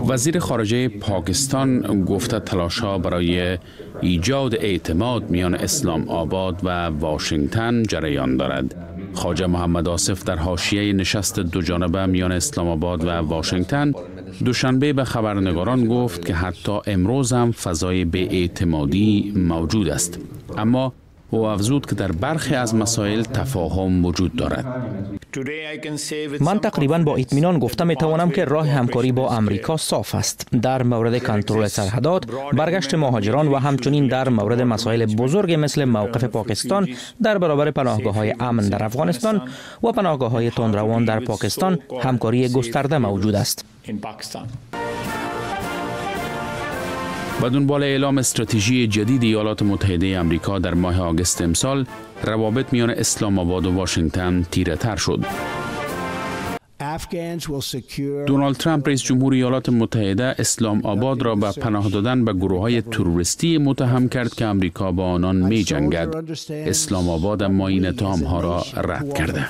وزیر خارجه پاکستان گفته تلاش‌ها برای ایجاد اعتماد میان اسلام آباد و واشنگتن جریان دارد. خواجه محمد آصف در حاشیه نشست دو جانبه میان اسلام آباد و واشنگتن دوشنبه به خبرنگاران گفت که حتی امروز هم فضای بی‌اعتمادی موجود است، اما او افزود که در برخی از مسائل تفاهم وجود دارد. من تقریبا با اطمینان گفته می توانم که راه همکاری با امریکا صاف است. در مورد کنترل سرحدات، برگشت مهاجران و همچنین در مورد مسائل بزرگ مثل موقف پاکستان در برابر پناهگاه های امن در افغانستان و پناهگاه های تندروان در پاکستان همکاری گسترده موجود است. به دنبال اعلام استراتژی جدید ایالات متحده آمریکا در ماه آگوست امسال، روابط میان اسلام آباد و واشنگتن تیره تر شد. دونالد ترامپ، رئیس جمهور ایالات متحده، اسلام آباد را به پناه دادن به گروه های تروریستی متهم کرد که آمریکا با آنان می جنگد. اسلام آباد اما این اتهام ها را رد کرده.